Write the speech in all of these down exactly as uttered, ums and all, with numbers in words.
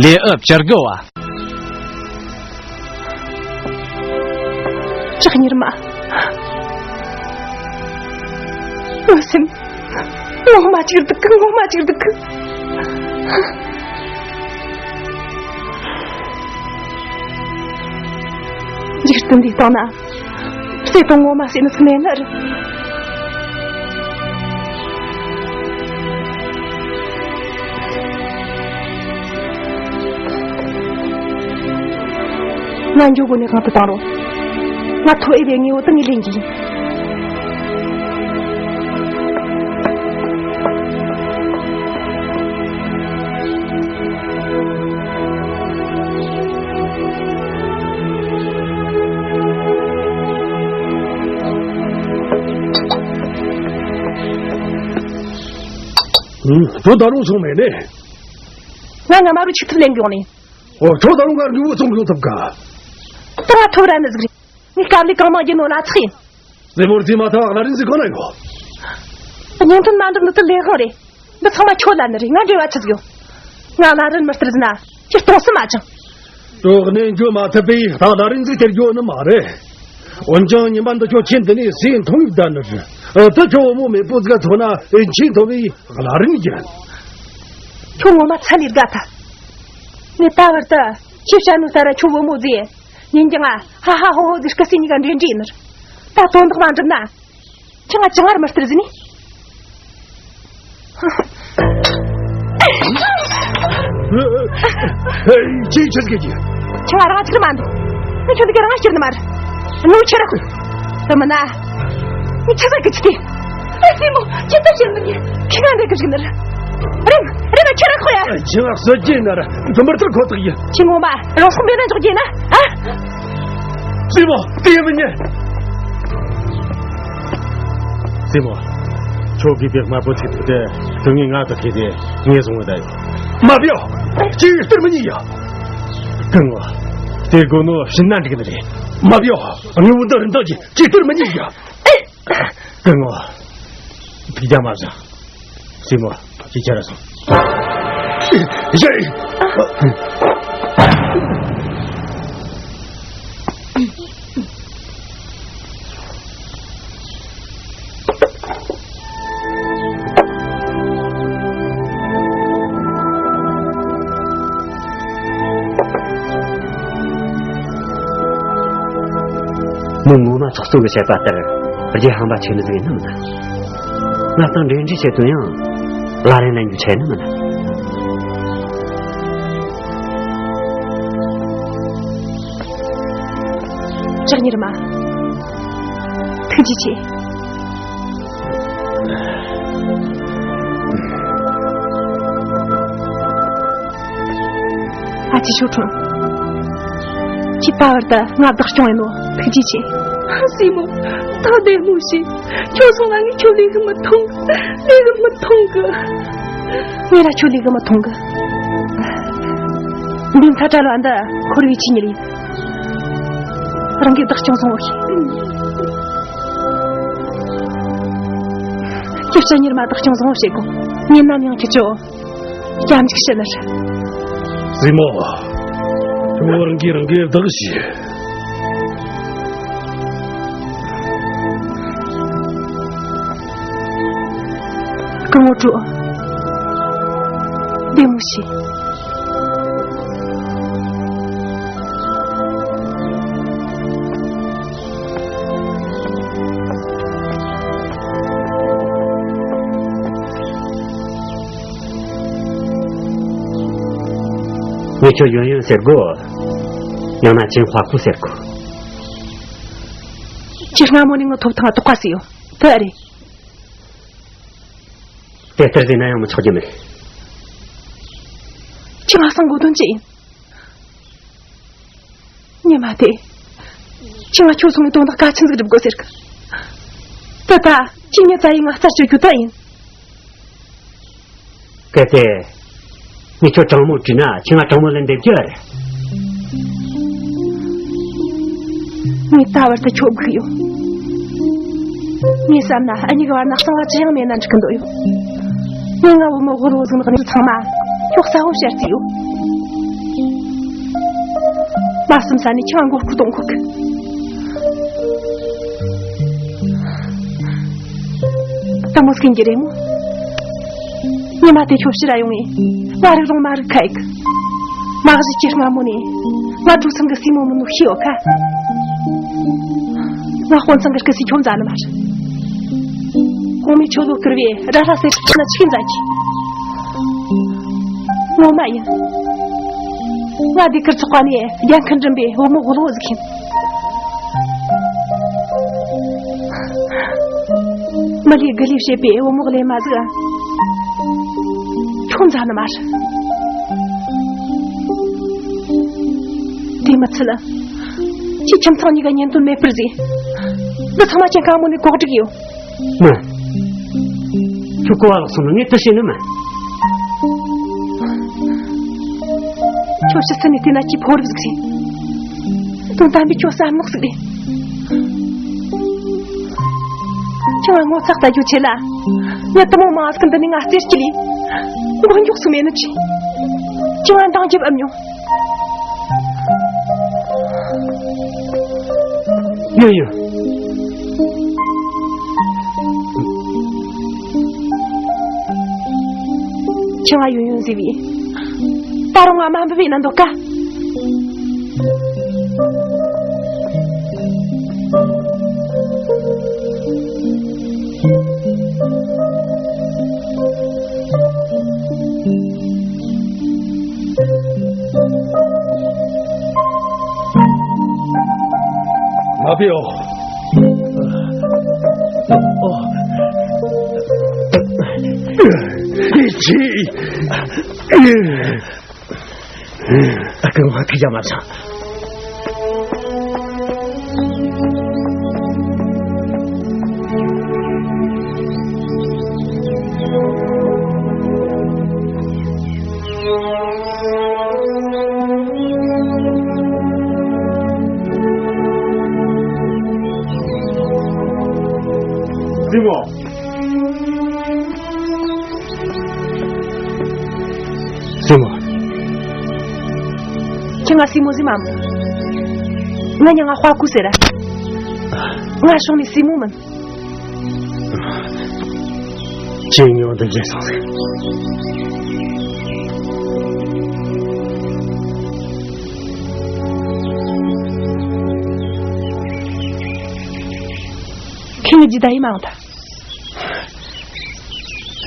ལས་ཨབ་བྱ་དགའ་བ། ལྕགས་གཉེར་མ། ངའི་སེམས། ངོ་མ་ཅིག་སྡུག་གི། ངོ་མ་ཅིག་སྡུག་གི། འཇིག་རྟེན་འདིའི་སྟེང་ན། བསད་དང་ངོ་མ་བསད་ནི་ཟིག་མེད་ནི་རེད། ང་འགྱོ་དགོས་ནི་གང་དུ་བཏང་རུང་། ང་ཐོ་ཨེ་བའི་དངོས་པོ་དེ་ངས་ལེན་གྱི་ཡིན། ཁྱོད་ད་རུང་སོང་མེད་ནས། ང་ང་མ་རུ་ཆིག་ཐུབ་ལེན་དགོས་ནས། ཨོ། ཁྱོད་ད་རུང་ང་རུ་ཚོང་ཡོང་ཐུབ་ག། ད་ང་ཐོབ་ར་ནི་ཟིག་རེད། ངས་དཀའ་ལས་གང་མང་བརྒྱབ་ནོ་ལ་ཚིག་ཡིན། རྩེ་མོར་རྩིས་མ་ཐག་ལ་རིན་ཟིག་གོ་ན་ཡོད། བརྙན་ཐུང་མ་འགྲུབ་ནི་དེ་ལས་དབང་རེད། འདི་ཚང་མ་ཁྱོད་ལ་ནི་རེད། ང་འབྲེལ་བ་ཆི་ཟིག་ཡོད། ང་ལ་རིན་མི་སྟེར་ཟིན་ན་ཁྱེད་གཏོང་སྲིད་མ་བྱུང་། དོགས་ནས་འགྱོ་མ་ཐུབ་པས་ད་ལ་རིན་ཟིག་སྟེར་རྒྱུ་ནི་མ་རེད། འོན་ཀྱང་ཉི་མ་འདི་ཁྱོད་ཁྱེད་འདི་ནས་ཟས་འཐུང་བའི་བསྡད་ནི་རེད། ཨ། ད་ཁྱོད་བུ་མོ་མེད་པོ་ཟིག་ཐོན་ན་ཨེ་ཁྱེད་ཐོབ་པའི་ལ་རིན་ཡིན། ཁྱོད་ངོ་མ་ཚ་ལས་དགའ་ཐལ། ངས་ད་བར་དུ་ཁྱེད་བྱ་ནོ་ལྟར་ཁྱོད་བུ་མོ་ཟིག་ཡིན་ཀྱང་ང་ཧ་ཧ་ཧོ་ཧོ་ཟིག་སྐུ་སྲས་གཉིས་ཀ་འབྲེལ་འདྲིས་ནི་རེད། ད་དོན་དག་མ་འགྲུབ་ན། ཁྱེད་ང་ཅང་ངར་མི་སྟེར་ཟིན་ནི། ཅི་ཆི་ཟིག་གི། ཁྱེད་ང་རང་ཚིག་མ་འདུག་ངས་ཁྱོད་འདི་ག་རང་སྐྱུར་ནི་མ་རེད། ངོ་ཁྱེད་ར་ཁུ། དེ་མིན་ན། ངས་ཆི་ཟིག་གི་ཆི་དེ། ཨེ་སྲས་མོ། ཁྱེད་ད་ཤེས་མི་ཉན། ཁྱེད་ང་འདི་གི་ཟིག་ནི་རེད། རེམ་རེམ་ཁྱེད་ར་ཁོ་ཡ། ཁྱེད་ང་གསོད་རྒྱུ་ན་ར་དུམ་བུར་ཐུར་ཁོ་ཐག་ཡིན། ཁྱེད་ངོ་མ་རང་སོང་མེད་ན་འཇོག་རྒྱུ་ན་ཨ། སྲས་མོ། དེ་མི་ཉན། སྲས་མོ། ཁྱོད་ཀྱིས་དེ་དམར་པོ་ཚིག་ཐུབ་དེ་དོན་ངའི་ང་དུ་ཁེལ་ཏེ་ངས་བཟུང་བ་ད་ཡོད། མ་བྱེད། ཅིག་སྟེར་མི་ཉན་ཡ། སྐུ་ངོ། སྟེར་དགོས་ནོ་བྱིན་ན་འགྲིག་ནི་རེད། མ་བྱེད། དངོས་པོ་འདི་རིན་ཐང་ཅིག་ཅིག་སྟེར་མི་ཉན་ཡ། སྐུ་ངོ། ཐུགས་རྒྱལ་མ་བཞེངས། སྲས་མོ། ཅིག་ཁྱེར་ར་སོང་། ཡེ། མི་ངོ་མ་ཚོགས་གཙོ་གིས་བཤད་པ་ལྟར་རྒྱལ་ཧམ་པ་ཆེ་ནི་ཟིག་ཡིན་ནམ་ན། ང་དང་འབྲེལ་འདྲིས་བྱེད་དོན་ཡང་ལ་རིན་ལེན་རྒྱུ་ཆེ་ནི་མིན་ན། ལྕགས་གཉེར་མ། ཐུགས་རྗེ་ཆེ། ཨ་ཅེ་ཞོ་ཁྲོན། ཁྱེད་ད་བར་དུ་ང་བདག་སྐྱོང་ཡིན་ནོ་ཐུགས་རྗེ་ཆེ། སྲས་མོ། ད་བདེ་མོ་བྱོས། ཁྱོད་སོང་ན་ངས་ཁྱོད་ལས་གི་མི་ཐོང་གི། ལས་གི་མི་ཐོང་གི། ངས་ར་ཁྱོད་ལས་གི་མི་ཐོང་གི། འདི་ཚ་དྲ་ལ་འདི་འཁོར་བའི་ཆོས་ཉིད་ཡིན། རང་གིས་བདག་སྐྱོང་བཟང་བོ་བྱོས། ཁྱེད་ལྕགས་གཉེར་མ་བདག་སྐྱོང་བཟང་བོ་བྱེད་དགོས། ངས་ནམ་ཡང་ཁྱེད་ཚོ་སྐྱབས་འཇུག་བྱེད་ནི་རེད། སྲས་མོ། ཁྱོད་རང་གིས་རང་གི་བདག་བྱོས། སྐུ་ངོ་ཀྲོའུ། བདེ་མོ་བྱོས། ངས་ཁྱོད་ཡོན་ཡོན་ཟེར་གོ། ཡང་ན་ཅིན་ཧྭ་ཀུ་ཟེར་གོ། ཁྱེད་སྔ་མོ་ནས་ངའི་ཐོབ་ཐང་དོགས་པ་ཟིག་ཡོད། དེ་རེད། དེ་ལྟར་ཟེར་ན་ཡང་མི་ཆོག་རྒྱུ་མེད། ཁྱེད་ང་སང་དགོས་དོན་ཅི་ཡིན། ཉི་མ་དེ། ཁྱེད་ང་ཁྱོད་སོང་ནས་དོན་དག་གལ་ཆེན་ཟིག་སྒྲུབ་དགོས་ཟེར་གི། དེ་ད་ཁྱེད་ངའི་རྩ་ཡི་ང་རྩར་སྤྱོད་རྒྱུ་དེ་ཡིན། གལ་ཏེ། ངས་ཁྱོད་དྲང་མོ་དྲིས་ན་ཁྱེད་ང་དྲང་མོ་ལན་འདེབས་རྒྱུ་རེད། ངས་ད་བར་དུ་ཁྱོད་སྒུག་ཡོད། ངས་བསམ་ན་འུ་གཉིས་ཀྱི་བར་ན་གསང་བ་ཅི་ཡང་མེད་ན་འགྲིག་གི་འདོད་ཡོད། ངས་ང་བུ་མོ་དབུལ་བོ་ཟིག་ནག་ཉེས་ཚང་མ་ཁྱོད་གསལ་བོ་བཤད་རྩིས་ཡོད། མ་བསམ་ས་ནས་ཁྱོད་མགོ་སྐོར་གཏོང་གོ་གི། དེ་མོ་སྐྱིན་གྱི་རེད་མོ། ཉི་མ་དེ་ཁྱོད་ཕྱིར་ར་ཡོང་ངས་ང་རིག་རུང་མ་རིག་ཁ་ཡིག། མ་གཞི་ཁྱེད་སྔ་མོ་ནས་ང་གྲོ་ཚང་གི་སྲས་མོ་མིན་ནོ་ཤེས་ཡོད་ཁ། ང་དཔོན་ཚང་གི་སྐུ་སྲས་ཁྱོད་མཛའ་ནི་མ་རེད། གོང་མའི་ཆོ་ལོ་བསྐུར་བས་ར་ལྷ་སྲས་ཁྲི་ན་ཆིག་མཛའ་གི། ངོ་མ་ཡིན། ང་སྡེ་ཁུལ་ཚོགས་པ་ནས་རྒྱལ་ཁམས་འགྲིམ་པའི་བུ་མོ་དབུལ་བོ་ཟིག་ཡིན། མི་ལས་དགུ་ལས་བྱེད་པའི་བུ་མོ་ལས་མ་ཟིག་ཁྱོད་མཛའ་ནི་མ་རེད། དེ་མི་ཚད། ཁྱེད་ཁྱིམ་ཚང་གཉིས་ཀ་གཉེན་དོན་མེད་པར་བཟོས། འདི་ཚང་མ་ཁྱེད་སྔ་མོ་ནས་གོ་སྒྲིག་ཡོད། མིན། ཁྱོད་གོ་བ་ལོག་སོང་ན་ངས་དེ་བྱས་ནི་མིན། ཁྱོད་ཕྱི་ཚུལ་ནས་བལྟས་ན་ཁྱོད་ཕོ་རབ་ཟིག་རེད། དོན་དམ་པའི་ཁྱོད་བསམ་ནག་ཟིག་རེད། ཁྱོད་ང་ངོ་ཚ་ལྟ་རྒྱུ་ཆེ་ལ། ངས་དུ་མོ་མང་ཟིག་འདི་ནས་ང་རྩེར་སྐྱེལ་ལས། མགོ་མགྱོགས་སུ་མེད་ནི་ཆེ། ཁྱོད་ང་འདང་རྒྱབ་ཨམ་མྱོང་། ཡོད་ཡོད། ཁྱེད་ང་ཡོད་ཡོད་ཟེར་བས། ད་རུང་ང་མ་འབུད་བས་ན་འདོད་ཀ། མ་བེའོ། ཨི་ཅི། ཨ་ཀུན་ང་ཐུགས་རྒྱ་མ་ཚང་། སྲས་མོ། སྲས་མོ། ཁྱེད་ང་སྲས་མོ་ཟེར་མ་མོ། ང་མྱིང་ང་དཔའ་ཁུ་ཟེར། ང་བྱུང་ནས་སྲས་མོ་མིན། ཁྱེད་ཉོ་འདི་བརྗེད་སོང་ཟིག། ཁྱེད་ཀྱི་ཇི་ལྟ་ཡིན་མང་ཐལ།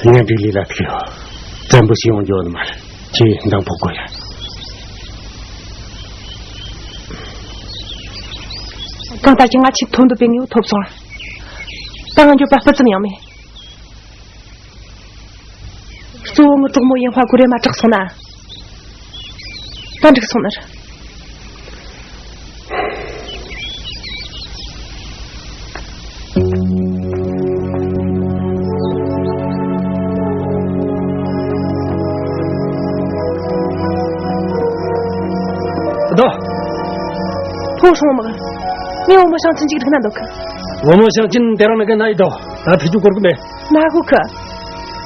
ངས་འདི་ལས་ལ་ཐུག་ཡོད། བཙན་པོ་ཞིག་ཡོང་རྒྱུ་ནི་མ་རེད། ཁྱེད་འདང་ཕོག་དགོས་ཡ། གང་ལྟར་གྱི་ང་ཆེས་ཐོབ་འདོད་པའི་དངོས་པོ་ཐོབ་སོང་། ད་ང་འགྱོད་པ་སྤུ་ཙམ་ཡང་མེད། གཙོ་བོ་ངའི་གྲོགས་མོ་ཡིན་དཔའ་ཁུ་རེ་མ་དྲག་སོང་ན། ད་འགྲིག་སོང་ནི་རེད། ད། ཕོ་སྲུང་མ། ངས་བུ་མོ་ཞང་ཆེན་ཅིག་རིག་ན་འདོད་གི། བུ་མོ་ཞང་ཆེན་དེ་རང་ནི་གི་ན་ཡི་དོ། ད་ཐུག་རྒྱུ་གོར་གི་མེད། མ་གོ་གི།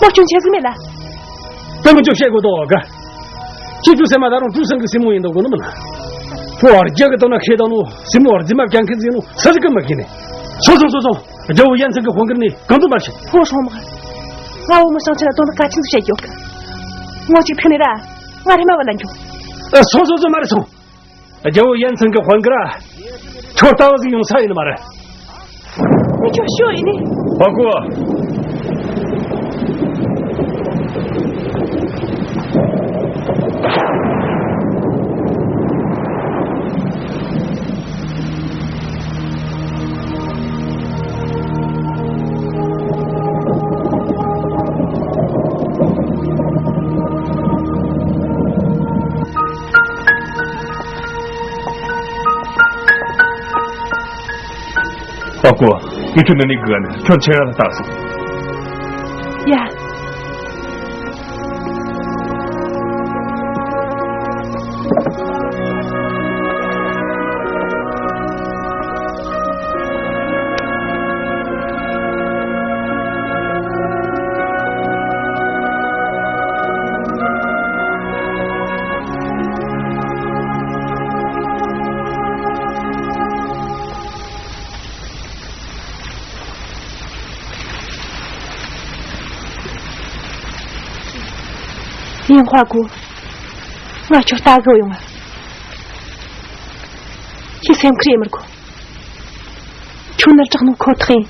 མོ་སྐྱོན་ཆེ་ཟིག་མེད་ལ། དེ་མི་ཅོ་བཤད་དགོས་དོ་ག། ཁྱེད་ཚོ་སེམས་མ་ད་རུང་ཀྲུའུ་ཚང་གི་སྲས་མོ་ཡིན་དོ་གོ་ནི་མིན། ཕོ་བར་རྒྱ་གི་དོ་ན་ཁེ་དང་ནོ་སྲས་མོ་བར་རྫི་མ་ཀྱང་ཁེ་ཟིན་ནོ་ས་ཟིག་གི་མ་ཁེ་ནི། སོང་སོང་སོང་སོང་། རྒྱལ་བོ་ཡན་ཚང་གི་དཔོན་གིར་ནི་གང་དུ་མར་ཤི། ཕོ་སྲུང་མ། ང་བུ་མོ་ཞང་ཆེན་ལ་དོན་དག་ག་ཆེན་ཟིག་བཤད་རྒྱུ་གི། ངོ་གཅིག་ཐུག་ནི་ར། ང་རེ་མ་བ་ལ་འགྱོ། ཨ། སོང་སོང་སོང་མ་རེད་སོང་། རྒྱལ་བོ་ཡན་ཚང་གི་དཔོན་གིར་ར། ཁྱོད་ལྟ་བུ་ཟིག་ཡོང་ས་ཡིན་ནི་མ་རེད། ཁྱོད་ཤོག་ཡིན་ནི། ཧོ་ཀོ། ཨ་ཀོ། ངས་ཁྱོད་འདི་ནས་སྒུག་ནས་ཁྱོད་ཆེན་ར་ལ་ལྟ་སོང་། ཡ། ཡིན་ཧྭ་གོ། ང་ཁྱོད་ལྟ་གི་ཡོང་ང་། ཁྱེད་སེམས་ཁུར་ཡེ་མི་དགོས། ཁྱོད་ནི་དྲག་ནོ་ཁོ་ཐག་ཡིན།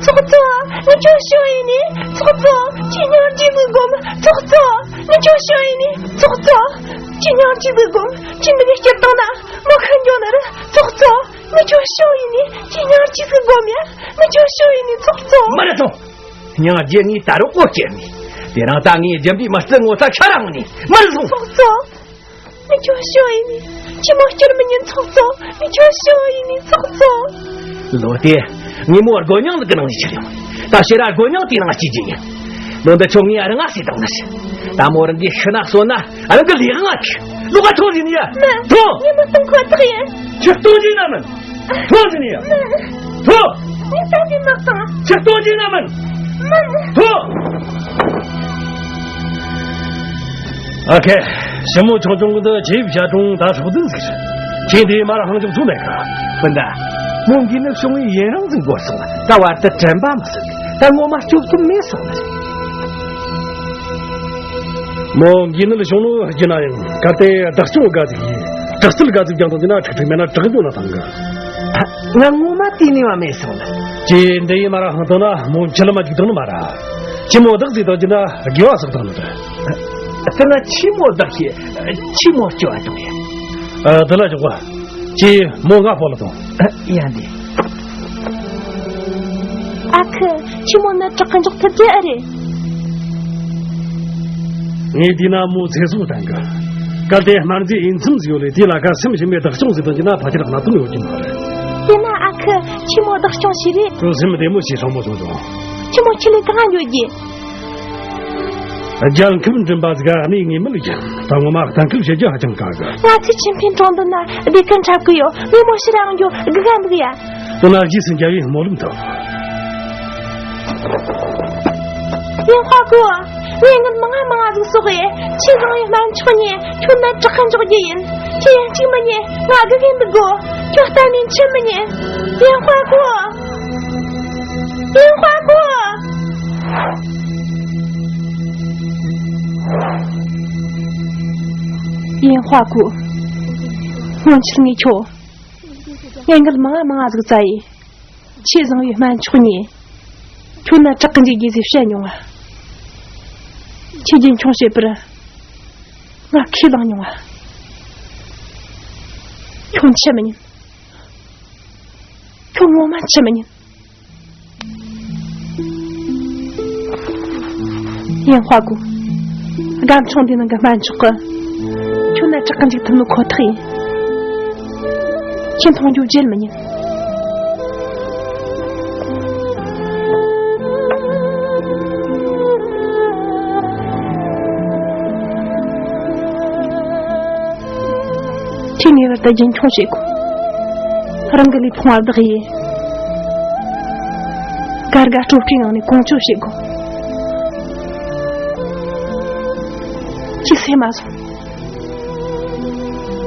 ཚོགས་གཙོ། ངས་ཁྱོད་ཤོད་ཡིན་ནི། ཚོགས་གཙོ། ཁྱེད་ཉག་གཅིག་ཟིག་སྒོམ། ཚོགས་གཙོ། ངས་ཁྱོད་ཤོད་ཡིན་ནི། ཚོགས་གཙོ། ཁྱེད་ཉག་གཅིག་ཟིག་སྒོམ། ཁྱེད་འདི་ག་སྐྱིད་བཏང་ན་མོ་ཁ་འགྱོ་ནི་རེད། ཚོགས་གཙོ། ངས་ཁྱོད་ཤོད་ཡིན་ནི། ཁྱེད་ཉག་གཅིག་ཟིག་སྒོམ་ཡ། ངས་ཁྱོད་ཤོད་ཡིན་ནི། ཚོགས་གཙོ། མ་རེད་ཐོ། སྙིང་རྗེ་ནི་ད་རུང་ཨོ་སྐྱེར་ནི། དེ་རིང་ད་ངས་རྒྱན་པའི་མི་རྩི་ངོ་ཚ་ཁྱ་རང་ནི་མར་སོང་། ཚོགས་གཙོ། ངས་ཁྱོད་ཤོད་ཡིན་ནི། ཁྱེད་མོ་སྐྱུར་མི་ཉན། ཚོགས་གཙོ། ངས་ཁྱོད་ཤོད་ཡིན་ནི། ཚོགས་གཙོ། ལོ་དེ། ངས་མོ་རྒོད་རྙིང་ཟིག་གི་ནང་ནས་ཁྱེར་ཡོང་། ད་ཕྱིར་ར་རྒོད་རྙིང་དེའི་ནང་སྐྱེལ་རྒྱུ་ཡིན། ལོ་འདི་ཁྱོད་ངས་རང་ང་ཟིག་བཏང་ནི་རེད། ད་མོ་རང་གི་ཤི་ན་གསོན་ན་རང་གི་ལས་དབང་ང་ཁྱེར། ལོ་ག་ཐོ་ཟིན་ཡ། མིན། ཐོ། ངས་མི་གཏོང་ཁོ་ཐག་ཡིན། ཁྱེད་གཏོང་རྒྱུ་ཡིན་ན་མིན། ཐོ་ཟིན་ཡ། མིན། ཐོ། ངས་ད་གིན་མ་བཏང་། ཁྱེད་གཏོང་རྒྱུ་ཡིན་ན་མིན། མིན། ཐོ། ཨ་ཁེ། ཞི་མོ་ཆུང་ཆུང་འདི་ཆེ་བྱ་གྲོང་ད་སྲོག་འཛིན་ཟིག་རེད། ཁྱེད་འདི་མ་ར་ཧང་ཅུང་ཚུགས་མེད་ག། སྤུན་ཟླ། མོ་འགོས་ནད་བྱུང་བའི་ཡུན་རིང་ཟིག་འགོར་སོང་། ད་བར་དུ་དྲན་པ་མི་སྲིད། ད་ངོ་མ་སྐྱོབ་ཐུབ་མེད་སོང་ནི་རེད། མོ་འགོས་ནད་བྱུང་ནོ་ཡིན་ན་ཡང་གལ་ཏེ་བདག་སྐྱོང་དགའ་ཟིག་ཡིན། དྲག་རྩལ་དགའ་ཟིག་སྦྱངས་བཏང་རྒྱུ་ན་ཁྲིག་ཁྲིག་མེད་ན་དྲག་འགྱོ་ན་ཐང་གི། ང་ངོ་མ་དེ་ནས་བ་མེད་སོང་ནི། ཁྱེད་འདི་ཡིན་མ་ར་ཧང་བཏང་ན་མོ་འཆི་ལ་མ་འཇུག་བཏང་ནི་མ་ར། ཁྱེད་མོ་བདག་ཟིག་བཏང་རྒྱུ་ན་དགེ་བ་བསགས་བཏང་ནི་རེད། དེ་ན་ཁྱེད་མོ་བདག་གིས་ཁྱེད་མོ་སྐྱོ་བ་གཏོང་ཡ། ཨ། དེ་ལ་ཞོགས་པ། ཁྱེད་མོ་ང་སྤོ་ལ་ཐོངས། ཡ་འདི། ཨ་ཁུ། ཁྱེད་མོ་ནད་དྲག་གི་འཇོག་ཐུབ་རྒྱུ་ཨེ་རེད། ངས་བལྟས་ན་མོ་ཚེ་སྲོག་བཏང་གི། གལ་ཏེ་དམར་མཛེས་འོས་འཚམ་ཟིག་ཡོད་ལེ་དེ་ལ་ཁ་སེམས་ཞིམ་པའི་བདག་སྐྱོང་ཟིག་བཏང་རྒྱུ་ན་ཕལ་ཆེར་གནད་དོན་ཡོད་ཀྱི་མ་རེད། དེ་ན་ཨ་ཁུ། ཁྱེད་མོ་བདག་སྐྱོང་བྱེད་རེས། ཁོ་སེམས་བདེ་མོ་བྱས། ཧྲང་མོ་སོང་ཆོག། ཁྱེད་མོ་ཁྱེད་ལས་གང་ཡོད་རྒྱུ། རྒྱལ་ཁབ་འགྲིམ་པ་ཟིག་ག་གནས་ངེས་མེད་ལ་ཡིན། ད་ངོ་མ་གཏན་འཁེལ་བྱེད་རྒྱུ་ཧ་ཅང་དཀའ་གི། ང་ཚོས་ཆེན་པོའི་གྲོང་དུ་ན་སྡེ་ཁུལ་འཁྲབ་གི་ཡོད། ངས་མོ་ཕྱིར་རང་རྒྱུ་སྒུག་ག་འདུག་ཡ། དེ་ན་རྗེས་སུ་འཇལ་བའི་སྨོན་ལམ་ཐོབ། ཡིན་ཧྭ་གོ། ངས་ངན་མང་ང་མང་ང་ཟིག་གསོག་ཡེ། ཁྱེད་བཟང་བའི་སྨན་མཆོག་ཉེ། ཁྱོད་ནད་དྲག་གི་འཇོག་རྒྱུ་ཡིན། ཁྱེད་ཡང་གཅིག་མི་ཉེ། ང་སྒུག་གི་འདུག་གོ། ཁྱོད་གཏན་ནས་འཆི་མི་ཉེ། ཡིན་ཧྭ་གོ། ཡིན་ཧྭ་གོ། ཡིན་ཧྭ་གོ། སྔོན་ཆད་ངས་ཁྱོད། ངས་ངན་མང་ང་མང་ང་ཟིག་བཙལ་ཡེ། ཁྱེད་བཟང་བའི་སྨན་མཆོག་ཉེ། ཁྱོད་ནད་དྲག་གི་འཇུག་རྒྱུ་ཟེར་བཤད་མྱོང་ང་། ཁྱེད་རྒྱུན་འཁྱོངས་བྱེད་པར་ང་ཁས་བླངས་མྱོང་ང་། ཁྱོད་འཆི་མི་ཉན། ཁྱོད་ངོ་མ་འཆི་མི་ཉན། ཡིན་ཧྭ་གོ། སྒམ་ཆུང་འདི་ནང་གི་སྨན་མཆོག་གིས་ཁྱོད་ནད་དྲག་གི་འཇུག་ཐུབ་ནོ་ཁོ་ཐག་ཡིན། ཁྱེད་མཐོང་རྒྱུ་བརྗེད་མི་ཉན། ཁྱེད་ངེས་པར་དུ་རྒྱུན་འཁྱོངས་བྱེད་དགོས། རང་གི་ལུས་ཕུང་བ་བདག་ཡེ། དགའ་དགའ་སྤྲོ་སྤྲོའི་ངང་ནས་ཀོང་ཅོ་བྱེད་དགོས། ཁྱེད་སེམས་མ་བཟུང་།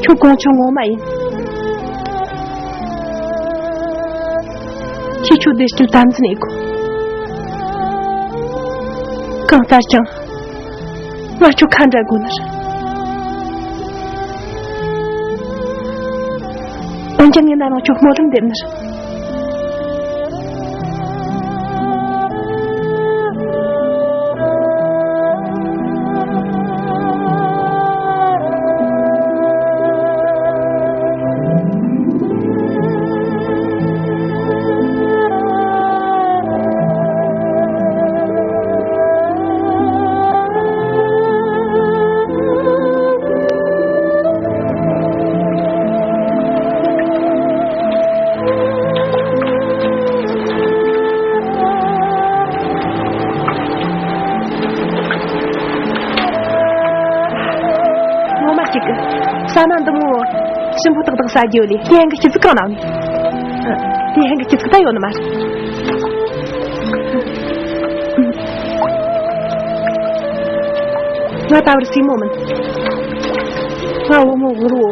ཁྱོད་ཀོང་ཅོ་ངོ་མ་ཡིན། ཁྱེད་ཁྱོད་བདེ་སྐྱིད་དམ་འཛིན་ཡེད་དགོས། གང་ལྟར་ཀྱང་། ང་ཁྱོད་ཁ་འབྲལ་དགོས་ནི་རེད། འོན་ཀྱང་ངས་ན་རང་ཁྱོད་སྨོན་ལམ་འདེབས་ནི་རེད། ངོ་མ་གཅིག་གི་ས་ན་འདི་མོ་ཞིམ་པོ་ཏག་ཏག་ཟ་རྒྱུ་ལས་དེ་ཡང་གི་སྐྱིད་ཚིག་གང་ནང་ནས། དེ་ཡང་གི་སྐྱིད་ཚིག་ད་ཡོད་ནི་མ་རེད། ང་ད་བར་སྲས་མོ་མིན། ང་བུ་མོ་དབུལ་བོ།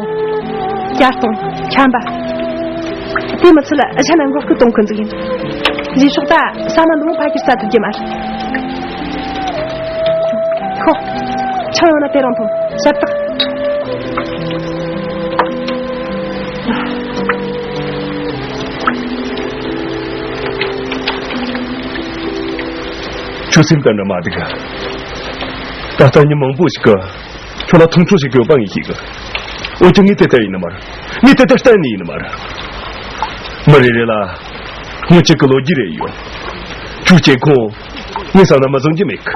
བྱ་སྟོང་ཆམ་པ། དེ་མི་ཚད་ལ་གཞན་ན་མགོ་སྐུ་གཏོང་གི་འདུག་ཡིན། རྗེས་ཕྱོགས་ད་ས་ན་འདི་མོ་ཕ་གིར་ས་ཐུབ་ཀྱི་མ་རེད། ཁོ། ཐང་ཡོང་ན་དེ་རང་ཐོང་ཤ་སྟག་ཁྱོད་སེམས་གཏམ་འདྲ་མ་འགྲིག་ད་ལྟ་མི་མང་པོ་ཞིག་གིས་ཁྱོད་ལ་མཐོང་ཆུང་ཞིག་ཡོད་པ་ངས་ཤེས་གི་འོན་ཀྱང་ངས་དེ་ལྟར་ཡིན་ནི་མ་རེད། ངས་དེ་ལྟར་གཏན་ནས་ཡིན་ནི་མ་རེད། མི་རེ་རེ་ལ་སྔོན་ཆད་ཀྱི་ལོ་རྒྱུས་རེ་ཡོད། ཁྱོད་སྐྱེ་ཁུངས་ངས་བསམ་ན་མི་བཟང་རྒྱུ་མེད་གི་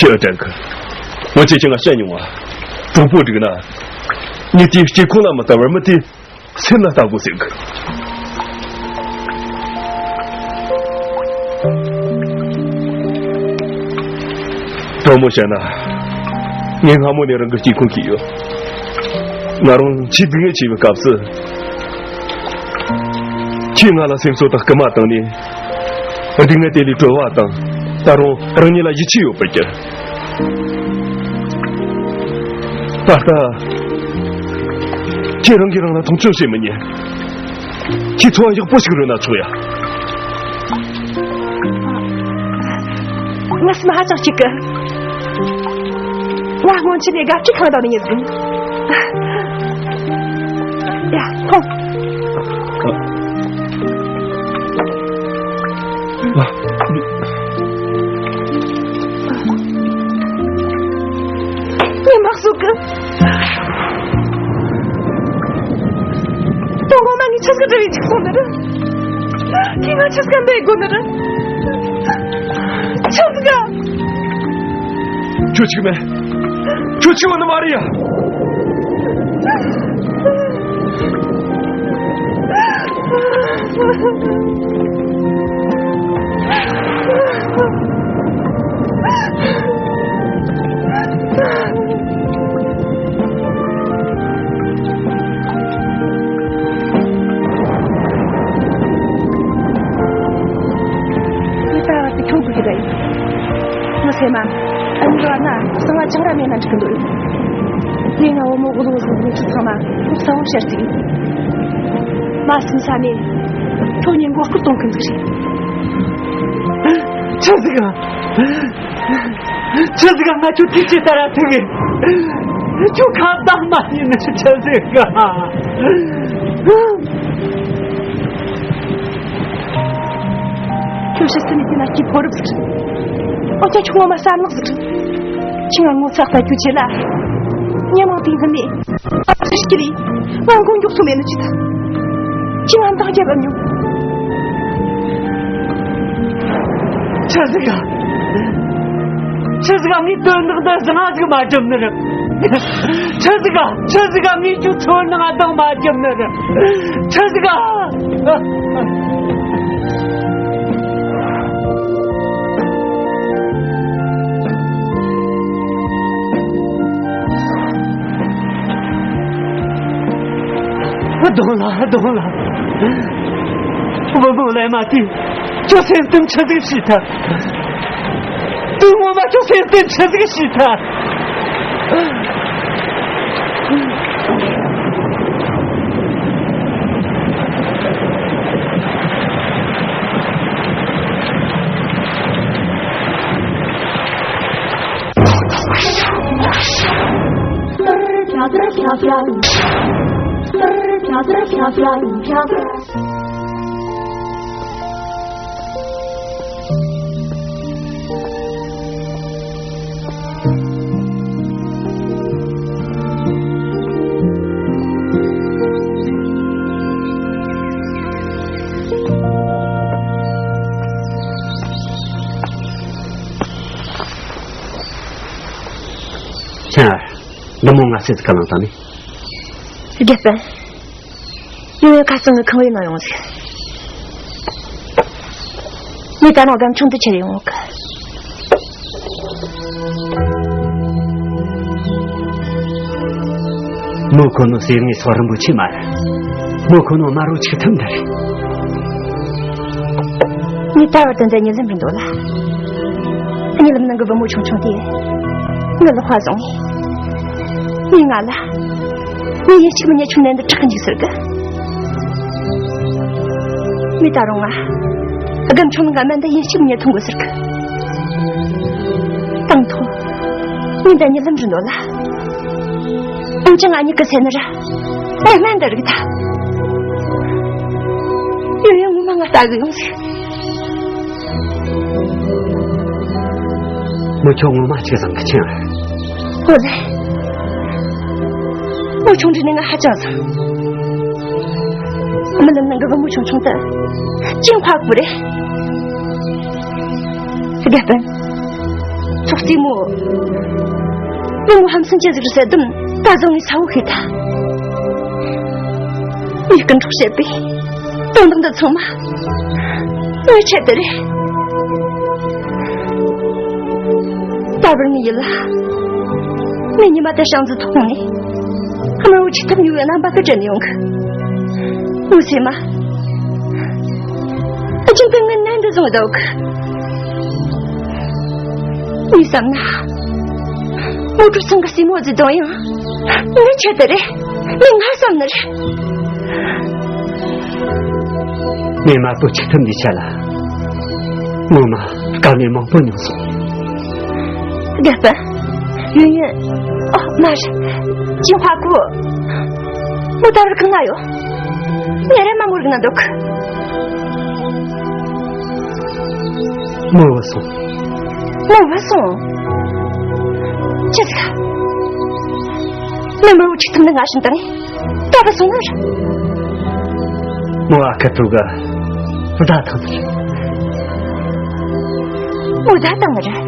ཁྱོད་ཨ་དྲན་གི་འོན་ཀྱང་ཁྱོད་ང་བཤད་མྱོང་བ། གྲོགས་པོ་བསྒྲིགས་ན། མི་དེའི་སྐྱེ་ཁུངས་ལ་མི་ལྟ་བར་མི་དེའི་སེམས་ལ་ལྟ་དགོས་ཟེར་གི་དྲང་མོ་བཤད་ན། ངས་སྔ་མོ་ནས་རང་གི་སྐྱེ་ཁུངས་ཤེས་ཡོད། ང་རང་ཆེས་སྡུག་བསྔལ་ཆེ་བའི་སྐབས་སུ། ཁྱེད་ང་ལ་སེམས་གསོ་དང་སྐུལ་མ་བཏང་ནས། སྡུག་བསྔལ་དེ་ལས་གྲོལ་བ་དང་། ད་རུང་རང་ཉིད་ལ་ཡིད་ཆེས་ཡོད་པར་གྱུར། ད་ལྟ། ཁྱེད་རང་གིས་རང་ལ་མཐོང་ཆུང་བྱེད་མི་ཉན། ཁྱེད་འཚོ་བ་ཡག་པོ་ཞིག་རོལ་ན་ཆོག་ཡ། ངའི་སེམས་ཧ་ཅང་སྐྱིད་གི་ང་སྔོན་ཆད་ནས་དགའ་སྤྲོ་ཁེངས་བསྡད་ནས་ཡིན། ཡ། ཐོངས། ངས་མ་གསོད་གི་དོ་དགོང་མ་ངས་ཆི་ཟིག་འདྲ་བའི་ཅིག་སོང་ནི་རེད། ཁྱེད་ང་ཆི་ཟིག་འདྲ་དགོས་ནི་རེད། ཆི་ཟིག་ཁྱོད་ཆིག་མེད། ཁྱོད་ཆིག་བ་ནི་མ་རེད་ཡ། ངས་ད་བར་དུ་ཁྱོད་དགོས་ཀྱི་རེད། ངའི་སེམས་མ། ཨ་ནི་བར་ན་གསང་བ་ཅང་ར་མེད་ན་འགྲིག་གི་འདུག་ངས་ང་བུ་མོ་གོ་ལོ་ཟིག་ངས་ཁྱི་ཚང་མ་ཁོ་གསལ་བོ་བཤད་ཟིག་མ་སེམས་ས་ནས་ཁྱོད་ཉིན་མགོ་སྐོར་གཏོང་གི་འདུག་རེད། ཆི་ཟིག་ག་ཆི་ཟིག་ག་ང་ཁྱོད་ཐུགས་ཆེ་ལྟ་ར་ཐུག་གི་ཁྱོད་ཁ་བདག་མ་ཡིན་ན་ཆི་ཟིག་ག་ཁྱོད་ཤི་སི་ནི་དེ་ན་སྐྱིད་ཕོ་རབ་ཟིག་ཨོ་ཅག་ཁྱོད་ངོ་མ་བསམ་ལག་ཟིག་ཁྱི་ང་ངོ་ཚ་ལྟ་རྒྱུ་ཆེ་ལ། ཉེ་མང་དེའི་སྔུན་ནས་ཨ་ཕ་ཤི་རེད། ང་མགོ་མགྱོགས་སུ་མེད་ནི་ཅི་ད། ཁྱི་ང་འདང་རྒྱབ་ཨ་མྱོང་། ཆི་ཟིག་ག་ཆི་ཟིག་ག་ངའི་དོན་དག་འདི་བཟང་ཟིག་མ་སྒྲུབ་ནི་རེད། ཆི་ཟིག་ག་ཆི་ཟིག་ག་ངས་ཁྱོད་ཚོར་སྣང་ང་འདང་མ་རྒྱབ་ནི་རེད། ཆི་ཟིག་ག་གདོང་ལ་གདོང་ལ། བུ་མོ་ལས་མ་དེ། ཁྱོད་སེམས་གཏམ་ཆི་ཟིག་བྱས་ཐལ། དུས་ངོ་མ་ཁྱོད་སེམས་གཏམ་ཆི་ཟིག་བྱས་ཐལ། ཁྱེད། འདི་མོ་ང་སེམས་ཁ་ལངས་དང་ནི། རྒྱལ་པོ། ཡུལ་ཡུལ་ཁ་སང་གི་ཁང་བའི་ནང་ཡོང་ཟིག་ངས་ད་ནང་སྒམ་ཆུང་དུ་ཁྱེར་ཡོང་གི་མོ་ཁོ་ནོ་ཟེར་ངེས་སོ་རིན་པོ་ཆེ་མ་རེད། མོ་ཁོ་ནོ་དམར་རོ་ཆིག་ཐུམ་འདྲ་རེད། ངས་ད་བར་དུ་འདི་གཉིད་ལམ་རིང་འདུག་ལ། གཉིད་ལམ་ནང་གི་བུ་མོ་ཆུང་ཆུང་དེ་ངའི་ལག་པ་བཟུང་ངས། ངས་ང་ལ། ངས་ཡིན་གཅིག་མིན་གཉིས་ཁྱོད་ནད་འདི་དྲག་གི་འཇུག་ཟེར་གི་ངས་ད་རུང་ང་། སྒམ་ཆུང་ནང་གི་སྨན་འདི་ཡིན་གཅིག་མིན་གཉིས་འཐུང་དགོས་ཟེར་གི་དང་ཐོག་ངས་འདི་གཉིད་ལམ་རིན་འདོད་ལ། འོན་ཀྱང་ང་གཉིད་ཀྱི་སེམས་ནི་ར། ངས་སྨན་འདི་རིག་ད། ཡོད་ཡོད་ངོ་མ་ང་ལྟ་གི་ཡོང་ཟིག་མོ་ཁྱོད་ངོ་མ་ཅིག་བཟང་གི་ཆེན། ཨོ་ལེ། མོ་ཆུང་དུས་ནས་ང་ཧ་ཅང་བཟང་། རྨི་ལམ་ནང་གི་བུ་མོ་ཆུང་ཆུང་དེ་ཅིང་ཧྭ་ཀུ་རེད། དགེ་སྤུན། ཚོགས་རྩིས་མོ། བུ་མོ་ཧམ་སེམས་ཅན་ཟིག་རེད་ཟེར་དུམ་ད་བཟང་ངས་ས་བོ་ཤེས་ཐལ། མིས་སྐུ་འཕྲོག་བྱས་པའི་དོན་དག་འདི་ཚང་མ་ངའི་ཆེད་དུ་རེད། ད་བར་ངའི་ཡིད་ལ། ངས་ཉི་མ་དེ་ཤང་ཟི་ཐོག་ནས། དམར་བོ་ཆིག་ཐུབ་ཉུལ་བའི་རྣམ་པ་དེ་དྲན་ཡོང་གི། འུ་སེ་མ། རྒྱུན་དུ་ངའི་ནད་འདི་བཟུང་བསྡད་གི། ངས་བསམ་ན། མོ་གྲུ་ཚང་གི་སྲས་མོ་ཟིག་དང་ཡང་། ངའི་ཆེད་དུ་རེད། ངས་ང་བསམ་ནི་རེད། ངས་དམར་པོ་ཆིག་ཐུབ་འདི་ཆ་ལ། ངོ་མ་དཀའ་ངལ་མང་པོ་མྱོང་སོང་། དགེ་སྤུན། ཡུན་ཡུན། ཨོ་མ་རེད། ཅིང་ཧྭ་ཀུ། མོ་ད་བར་གང་ན་ཡོད། ངས་རེམ་མ་མོ་རིག་ན་འདུག་མོ་བུད་སོང་། མོ་བུད་སོང་། ཅི་ཟིག་མོ་དམར་བོ་ཆིག་ཐུབ་ནི་ང་བཞིན་དང་། ད་བུད་སོང་ནི་རེད། མོ་ཨ་ཁུ་ཕྲུག་ག་བརྡ་བཏང་ནི་རེད། མོ་བརྡ་བཏང་ནི་རེད།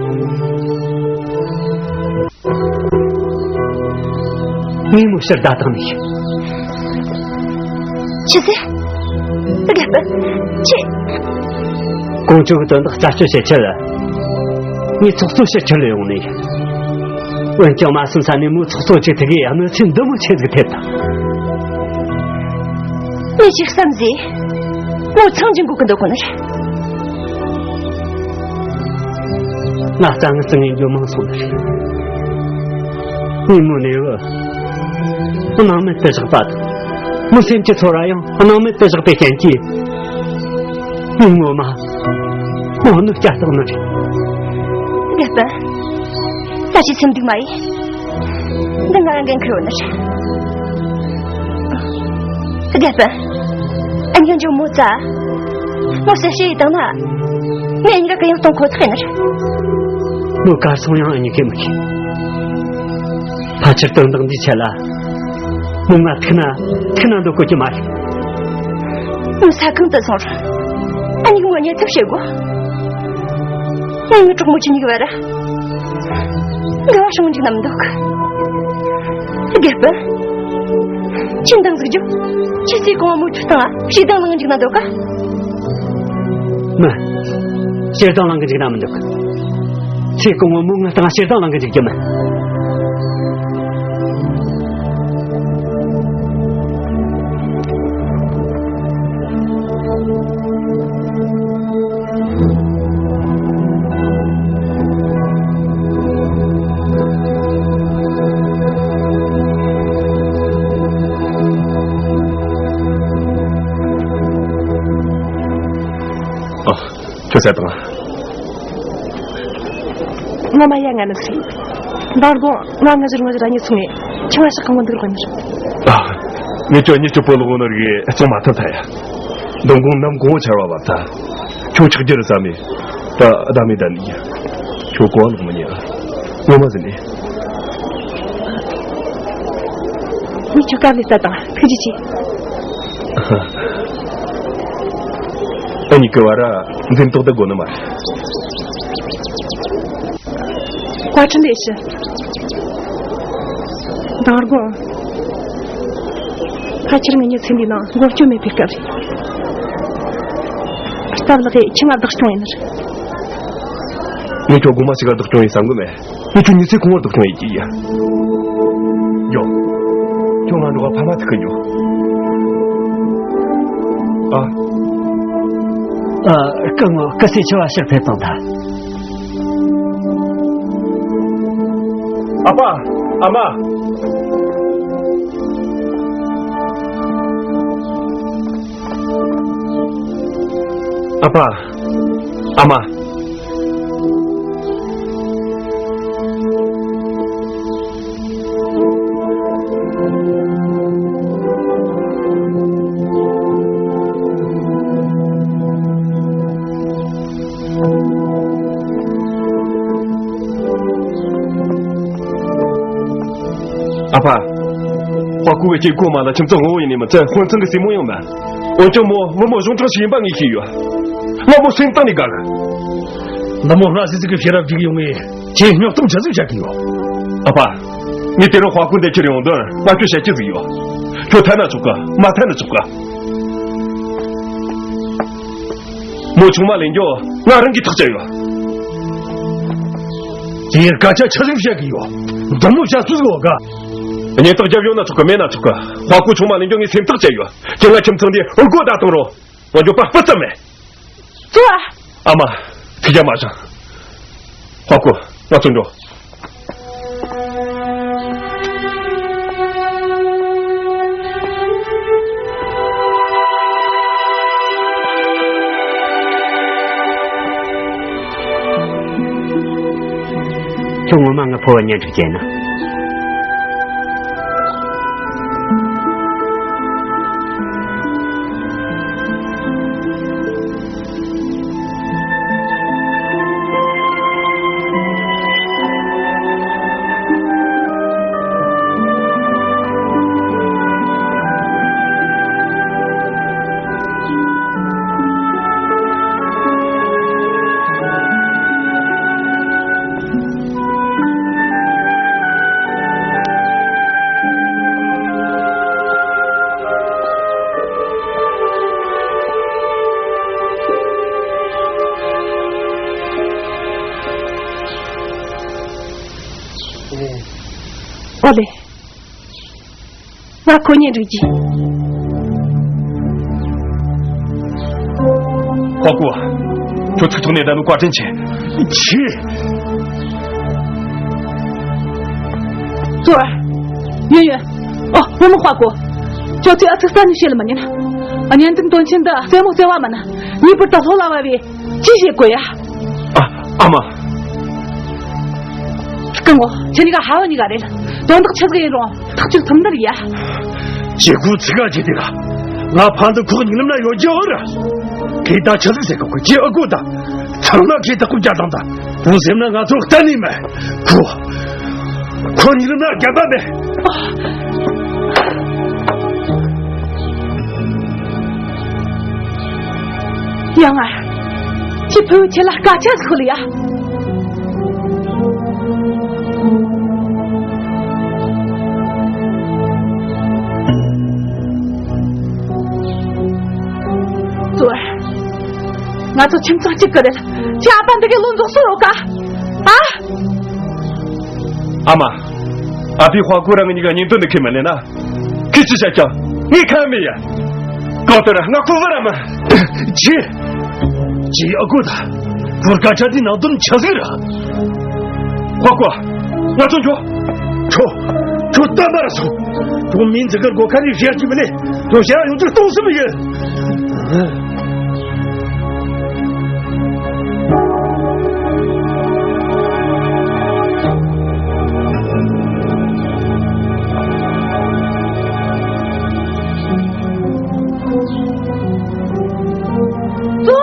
ངས་མོ་ཕྱིར་བརྡ་བཏང་ནས་ཤི། ཆི་ཟེར། དགེ་སྤུན། ཆི། ཀོང་ཇོ་གི་དོན་དག་རྩད་གཅོད་བྱེད་ཆེད་ལ། ངས་ཚོགས་གཙོ་ཕྱིར་ཁྲིད་ལ་ཡོང་ནས་ཡིན། འོན་ཀྱང་མ་སུམ་ས་ནས་མོའི་ཚོགས་གཙོ་གཅིག་ཐུག་གིས་གནོད་འཚེ་འདི་མོ་ཆེ་ཟིག་ཐེབས་དང་། ངས་ཅིག་བསམ་ཟིག་མོ་ཚང་གི་འགུག་གི་འདུག་གོ་ནི་རེད། ང་རྩ་ངན་རྩི་ངན་རྒྱུ་མང་སོང་ནི་རེད། ཉིན་མོ་ནས་བུ། སྣང་མེད་དུ་བཞག་པ་དང་། མི་སེམས་ཀྱི་ཚོར་བ་ཡང་སྣང་མེད་དུ་བཞག་པའི་རྐྱེན་གྱིས། ངས་ངོ་མ་ངོ་གནོད་བསྐྱལ་བཏང་ནི་རེད། དགེ་སྤུན། ད་ཅི་སེམས་སྡུག་མ་ཡིན། འདི་ང་རང་འགན་འཁུར་ཡོད་ནི་རེད། དགེ་སྤུན། ཨ་མྱེས་ཇོ་མོ་ཙ། མོ་གསལ་བཤད་ཡིས་བཏང་ན། ངས་ཉིན་ར་གི་ཡང་གཏོང་ཁོ་ཐག་ཡིན་ནི་རེད། མོ་གར་སོང་ཡང་ཨ་མྱེས་ཀྱིས་མི་ཤེས། ཕལ་ཆེར་དོན་དག་འདིའི་ཆེད་ལ། མོ་ང་ཐུག་ན་ཐུག་ན་འདོད་གོ་གི་མ་རེད། མོ་ས་གང་དུ་སོང་རུང་། ཨ་མྱེས་མོ་ཉེ་ཐབས་བྱེད་དགོས། ངས་ངའི་གྲོགས་མོ་ཆུ་གཉིས་ཀྱི་བར། འགལ་བ་བྱུང་འཇུག་ན་མི་འདོད་གི། དགེ་སྤུན། ཁྱེད་འདང་ཟིག་རྒྱོབ། ཁྱེད་ཚེ་གང་བོ་མོ་ཆུ་བཏང་ང་ཞེ་སྡང་ལངས་འཇུག་ན་འདོད་ག། མིན། ཞེ་སྡང་ལངས་གི་འཇུག་ན་མི་འདོད་གི། ཚེ་གང་བོ་མོ་ངའི་སྟེང་ཞེ་སྡང་ལངས་གི་འཇུག་རྒྱུ་མིན། ཨ། ཁྱོད་ཟེར་དང་། ངོ་མ་ཡ་ང་ནི་ཚེ། འདང་དགོང་ང་ངི་ཟུར་ངོ་ཟུར་ར་གཉིས་ཚུགས་ནས་ཆང་ང་ཞག་གང་བོ་འདུག་རོགས་ནི། ཨ། ངས་ཁྱོད་གཉིས་ཀྱི་པོ་ལོག་ནོར་གི་བཙོང་མ་ཐུབ་ཐལ་ཡ། འདང་དགོང་ནམ་གང་བོ་ཆར་བ་བབས་ཐལ། ཁྱོད་ཆག་རྒྱུ་རེད་བསམ་ནས། ད་ད་མི་ད་ནི་ཡ། ཁྱོད་གོ་བ་ལོག་མི་ཉན། ངོ་མ་ཟིན་ནས། ངས་ཁྱོད་དཀའ་ལས་བསྟན་དང་ཐུགས་རྗེ་ཆེ། ཨ་ནི་གི་བར་འཛེམ་དོགས་ད་དགོས་ནི་མ་རེད། བཀའ་དྲིན་ལས་ཞུ། མདང་དགོང་། ཕལ་ཆེར་ངེད་གཉིས་ཚེ་འདི་ནང་མགོན་སྐྱོབ་མེད་པའི་སྐབས་རེད། སྟབས་ལེགས་ཁྱི་ང་བདག་སྐྱོང་ཡིན་ནི་རེད། ངས་ཁྱོད་གོང་མ་ཞིག་ག་བདག་སྐྱོང་ཡིན་བསམ་གི་མེད། ངས་ཁྱོད་མྱི་ཚེ་གང་བོར་བདག་སྐྱོང་ཡིན་གྱི་ཡ། ཡོ། ཁྱོད་ང་འགྲོ་ག་ཕ་མ་ཐུག་གི་འགྱོ། ཨ། ཨ། སྐུ་ངོ་སྐུ་སྲས་ཆེ་བ་ཕྱིར་ཕེབས་བཏང་ཐལ། ཨ་ཕ། ཨ་མ། ཨ་ཕ། ཨ་མ། ཨ་ཕ། ཧྭ་ཀུ་བའི་སྐྱེ་སྒོ་མ་ལ་ཁྱིམ་ཚང་དབང་བོ་ཡིན་ནི་མི་ཚད་དཔོན་ཚང་གི་སྲས་མོ་ཡང་མིན། འོན་ཀྱང་མོ་བུ་མོ་གཞུང་དྲང་ཞིག་ཡིན་པ་ངས་ཤེས་ཡོད། ང་མོ་སེམས་གཏིང་ནས་དགའ་གི། ནུ་མོ་སྔ་ཟིག་ཟིག་གི་ཤེས་རབ་ཅིག་ཡོང་ངས་ཁྱེད་སྙིང་སྟོབས་ཆེ་ཟིག་བྱ་གི་ཡོད། ཨ་ཕ། ངས་དེ་རིང་ཧྭ་ཀུ་འདི་ཁྱེར་ཡོང་དོན་ང་ཁྱོད་བཤད་རྒྱུ་ཟིག་ཡོད། ཁྱོད་འཐད་ན་ཆོག་གི། མ་འཐད་ན་ཆོག་གི། མོ་ཆུང་མ་ལེན་རྒྱུ་ང་རང་གིས་ཐག་བཅད་ཡོད། དེའི་སྐད་ཆ་ཆི་ཟིག་བཤད་གི་ཡོད། མདུང་མོ་བཤད་སུ་ཟིག་ཡོད་ག། གཉེན་རྟགས་རྒྱབ་ཡོང་ན་ཆོག་གི། མེད་ན་ཆོག་གི། ཧྭ་ཀུ་ཆུང་མ་ལེན་རྒྱུ་ངས་སེམས་ཐག་བཅད་ཡོད། ཁྱེད་ང་ཁྱིམ་ཚང་འདི་འུ་སྒོ་ད་གཏོང་རོགས། ང་འགྱོད་པ་སྤུ་ཙམ་མེད། ཙོ། ཨ་མ། ཐུགས་རྒྱལ་མ་བཞེངས། ཧྭ་ཀུ། ང་ཚོ་འགྲོ། ཁྱོད་ངོ་མ་ང་ཕོ་བ་གཉེན་སྒྲིག་བྱས་ན། ཨོ་ལེ། ང་ཁོ་གཉིས་འགྲིག་གི། ཧྭ་ཀུ། ཁྱོད་ཚིག་ཐོག་ནས་བསྡད་ནོ་བཀའ་དྲིན་ཆེ། ཆེ། ཙོ། ཡོན་ཡོན། ཨོ། བུ་མོ་ཧྭ་ཀུ། ཁྱོད་ཚོས་ཨ་ཚིག་རྩ་ནས་བཤད་ལ་མི་ཉན། གཉེན་སྟོན་དོན་ཆེན་འདི་རྩེད་མོ་རྩེ་བ་མིན། ངེས་པར་དུ་སློབ་ལ་བབས་པའི་ཅི་བྱེད་དགོས་ཡ། ཨ། ཨ་མ། སྐུ་ངོ། ཁྱེད་གཉིས་ཀ་ཧ་བ་གཉིས་ཀ་རེད། དོན་དག་ཆི་ཟིག་ཡིན་རུང་ཐག་གཅོད་ཐུབ་འདི་རེད་ཡ། ཅི་གུ་ཚིག་ག་ཅི་དེ་ག། ང་ཕ་འདི་ཁོག་ཉིན་ལམ་ན་ཡོད་རྒྱུ་ཨོ་ར། ཁྱེད་ད་ཆི་ཟིག་ཟེར་གོ་གི་ཅི་ཨ་གོ་ད། ཚང་མ་ཁྱེད་ད་ཀུ་རྒྱ་དང་ད། བུ་སེམས་ན་ང་ཚོ་གཏན་ནས་མེད། ཁོ། ཁོ་ཉིན་ལམ་ན་རྒྱབ་པ་མེད། ཡང་ང་། ཁྱེད་ཕུ་བོ་ཁྱེད་ལ་སྐད་ཆ་ཟིག་ལ་ཡ། ཙོ། ང་ཚོ་ཁྱིམ་ཚང་གཅིག་གི་རེད། ཁྱེད་ཨ་ཕ་འདི་གའི་བློ་འཛོག་སོ་རོགས་ག། ཨ། ཨ་མ། ཨ་ཕས་ཧྭ་ཀུ་རང་གཉིས་ཀ་གཉེན་སྟོན་ནི་ཁས་མི་ལེན་ན། ཁྱེད་ཅི་བྱ་ཀྱང་ངས་ཁ་མི་ཡ། གང་ལྟར་ང་ཁོ་བར་མ། ཅི། ཅི་ཨ་ཁུ་ད། བུར་སྐད་ཆ་དེ་ནང་དོན་ཆི་ཟིག་རེད། ཧྭ་ཀུ། ང་ཚོ་འགྱོ། ཁྱོ། ཁྱོ་ལྟ་མ་ར་སོང་། ཁྱོ་མིན་ཟིག་གར་སྒོ་ཁ་ནས་བཤད་ཀྱི་མི་ལས། ཁྱོ་བཤད་ཡོང་དུས་གཏོང་སྲིད་མི་ཡིན། ཙོ།